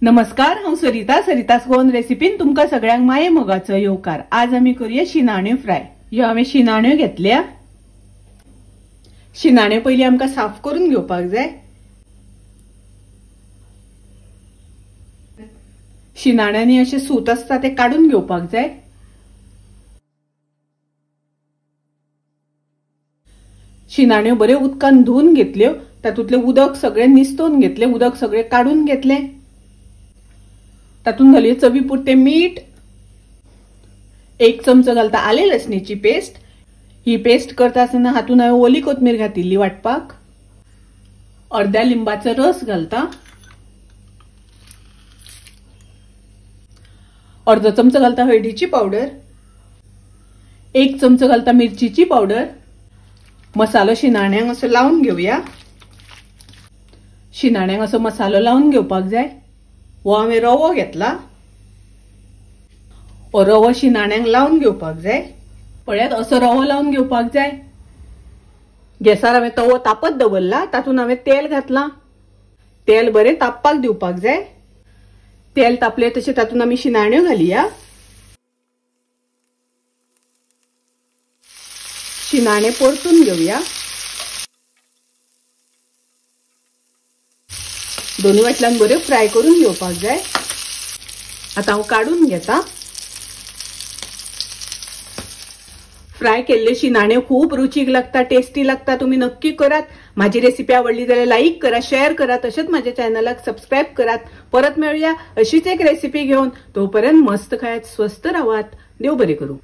नमस्कार, हांव सरिता, सरितास गोवन रेसिपीन तुमकां सगळ्यांक माये मोगाचो येवकार। आज आमी करूया शिनाण्यो फ्राय। ह्यो हांवें शिनाण्यो घेतल्या। शिनाण्यो पयलीं आमकां साफ करून घेवपाक जाय। शिनाण्यांनी अशें सूत आसता तें काडून घेवपाक जाय। शिनाण्यो बऱ्यो उदकान धुवन घेतल्यो, तातूंतलें उदक सगळें निस्तोवन घेतलें, उदक सगळें काडून घेतलें। तातूंत घालया चवी पुरतें मीठ, एक चमचो घालता आले लसणीची पेस्ट। ही पेस्ट करता आसतना हातूंत हांवें ओली कोथमीर घातिल्ली वाटपाक। अर्द्या लिंबाचो रस घालता, अर्दो चमचो घालता हळदीची पावडर, एक चमचो घालता मिरचीची पावडर। मसालो शिनाण्यांक असो लावन घेवया। शिनाण्यांक असो मसालो लावन घेवपाक जाय। हो हांवें रवो घेतला, हो रवो शिनाण्यांक लावन घेवपाक जाय। पळयात, असो रवो लावन घेवपाक जाय। गॅसार हांवें तवो तापत दवरला, तातूंत हांवें तेल घातलां। तेल बरें तापपाक दिवपाक जाय। तेल तापलें तशें तातूंत आमी शिनाण्यो घालया। शिनाणे परतून घेवया। दोनूय वाटल्यान बऱ्यो फ्राय करून घेवपाक जाय। आतां हांव काडून घेता। फ्राय केल्ले शिनाण्यो खूब रुचीक लागता, टेस्टी लागता। तुमी नक्की करात। माझी रेसिपी आवडली जाल्यार लाईक करा, शेअर करा, तशेंच माझ्या चॅनलाक सबस्क्राईब करात। परत मेळुया अशीच एक रेसिपी घेवन। तोपर्यंत मस्त खायात, स्वस्थ रावात। देव बरें करूं।